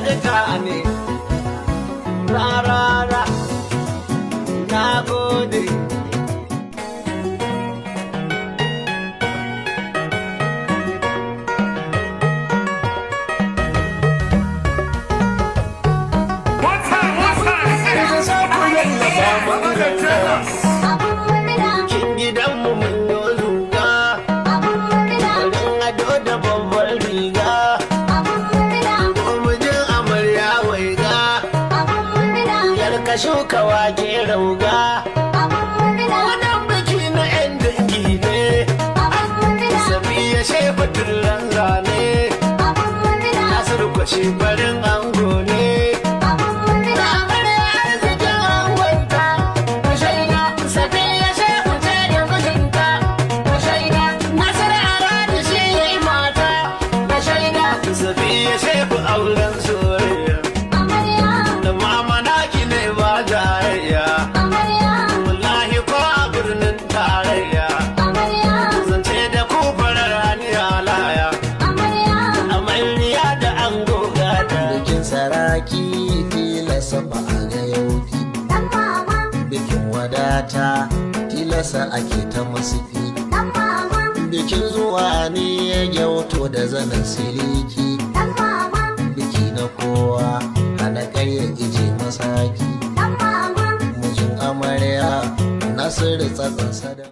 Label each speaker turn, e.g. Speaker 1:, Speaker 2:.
Speaker 1: Darakta ne. Rarara, na gode.
Speaker 2: One time, one time.
Speaker 1: Abun Bikin gidanmu mun yi zuga, farin ado da babbar riga. Mijin amarya waiga, yar ka shuka wake rauga. Wannan biki na 'yan dangi ne, Safiya Shehu tullan zane, Nasiru kwashi farin ango ne. Amarya arzikin angonta, ku shaida, Safiya Shehu ce da mijinta, ku shaida, Nasiru Aradu shi ya yi mata, ku shaida, Safiya Shehu auren soyayya. Da mama naki ne ba jayayya, wallahi ko a birnin tarayya. Zance da ku farar haniya laya, amarya da ango gata.
Speaker 3: Bikin saraki tilasa ba a ga yauki. Bikin wadata tilasa ake ta musufi. Bikin zuwa ne ya gyauto da zanen siliki. Biki na kowa hana karya ije masaki. Mijin amarya Nasiru tsatsan sada.